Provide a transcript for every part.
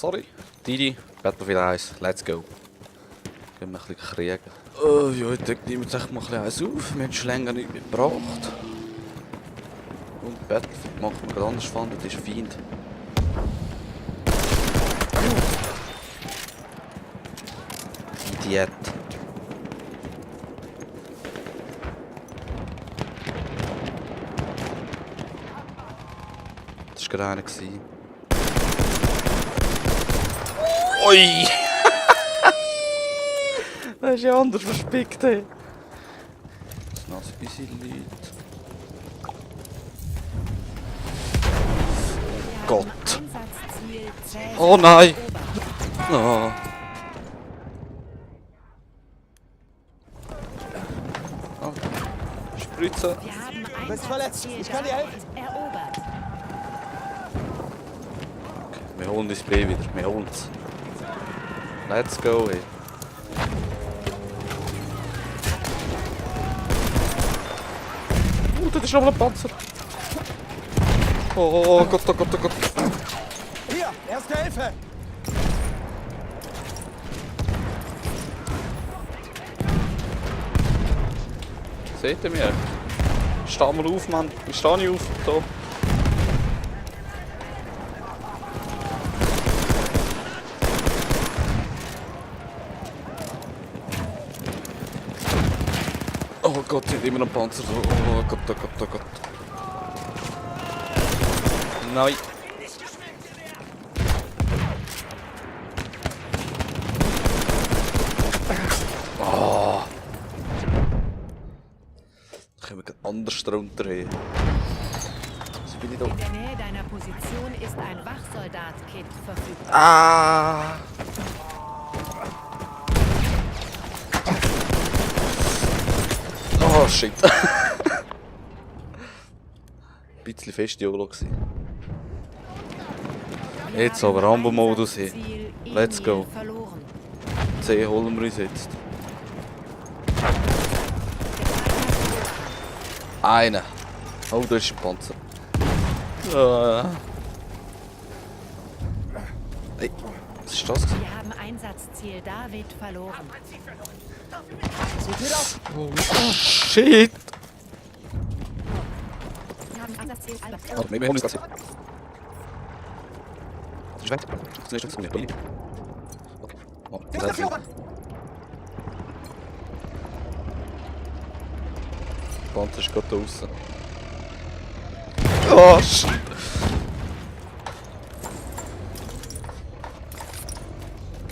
Sorry. Didi, Battlefield 1, let's go. Gehen wir ein bisschen kriegen. Ja, heute nehmen wir echt mal ein bisschen auf. Wir haben schon länger nicht mitgebracht. Und Battlefield machen wir gerade anders fand, das ist Feind. Idiot. Das war gerade einer. Ui! Das ist ja anders verspickt, ey. Das sind also unsere Leute. Oh Gott! Oh nein! Oh. Oh. Spritze! Du bist verletzt, ich kann dir helfen. Okay, wir holen das B wieder, wir holen es. Let's go, ey. Das ist nochmal ein Panzer. Oh Gott, oh Gott, oh Gott. Hier, erste Hilfe. Seht ihr mich? Steh mal auf, Mann. Ich stehe nicht auf. So. Oh Gott, sind immer noch Panzer. Oh Gott, oh Gott, oh Gott. Nein. Oh. Können wir anders drunter hin. Was bin ich da? In der Nähe deiner Position ist ein Wachsoldat-Kit verfügbar. Ah. Oh shit. Ein bisschen fest Jolo gewesen. Jetzt aber Rambo-Modus hier. Let's go. C holen wir uns jetzt. Einer. Oh, da ist ein Panzer. Hey, was ist das? Wir haben Einsatzziel David verloren. Oh, shit! Wir haben Einsatzziel Albert. Oh, wir holen uns das hier. Das ist weg. Das ist nicht okay. Oh, das ist der Panzer ist gerade draußen. Oh, shit!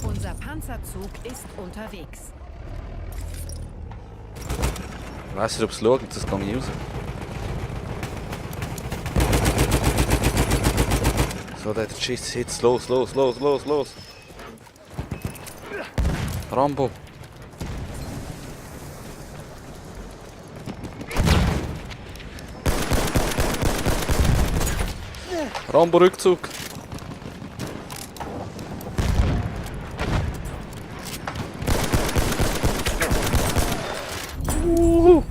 Unser Panzerzug ist unterwegs. Ich weiss nicht, ob es schaut, das kann ich raus. So, der Schiss jetzt. Los, los, los, los, los. Rambo. Rambo Rückzug. Oh,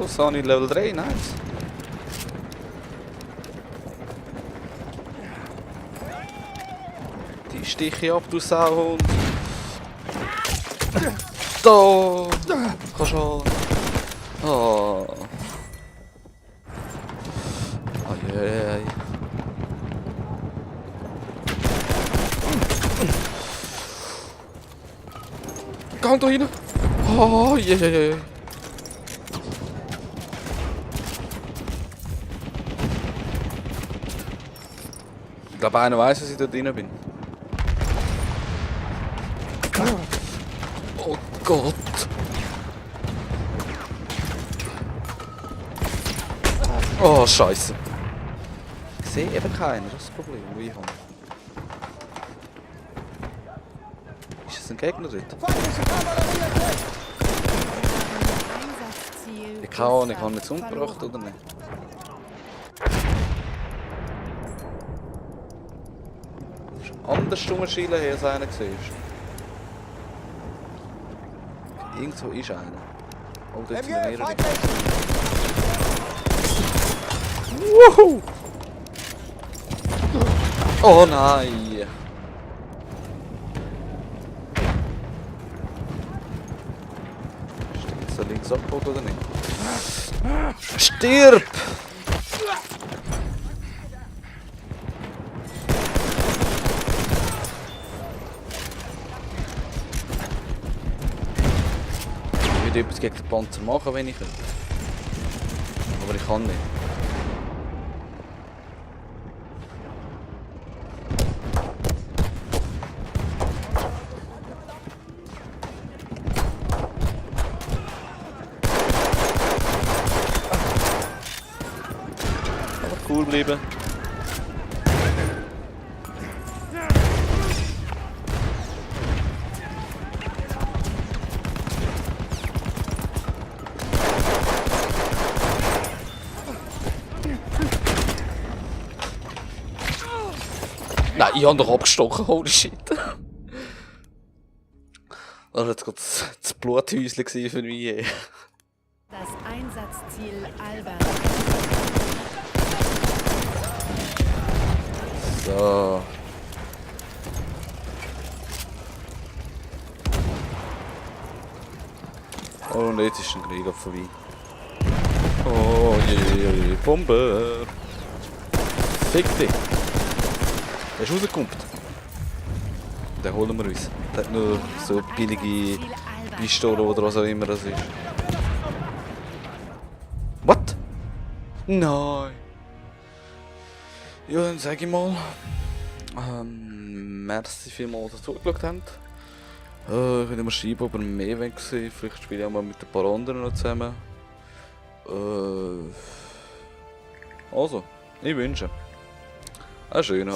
Sony Level 3, nice. Die stiche ab, du Sauhund. Da! Komm schon. Oh. Ai. Gang da rein! Oh, je. Ich glaube, einer weiss, dass ich da drin bin. Oh Gott! Oh, Scheiße! Ich sehe eben keinen, das ist das Problem, das ich habe. Ist es ein Gegner dort? Einsatzziel. Ich keine Ahnung, haben wir es umgebracht oder nicht? Anders schielen her, als einer gesehen. Irgendwo ist einer. Oh, dort sind mehrere. Wuhu! Oh nein! das abgeholt oder nicht? Stirb! Ich würde etwas gegen den Panzer machen, wenn ich könnte. Aber ich kann nicht. Aber cool bleiben. Nein, ich habe doch abgestochen, holy shit. Das war jetzt gerade das Bluthäuschen für mich. Das Einsatzziel Albert. So. Oh, und jetzt ist ein Krieg vorbei. Oh, je, Bombe! Fick dich! Der ist rausgekommen. Den holen wir uns. Der hat nur so billige Pistolen oder was auch immer das ist. What? Nein! Ja, dann sag ich mal. Merci vielmals, dass ihr zugeschaut habt. Ich würde mal schreiben, ob ihr mehr wollt sehen. Vielleicht spiele ich auch mal mit ein paar anderen noch zusammen. Also, ich wünsche einen schönen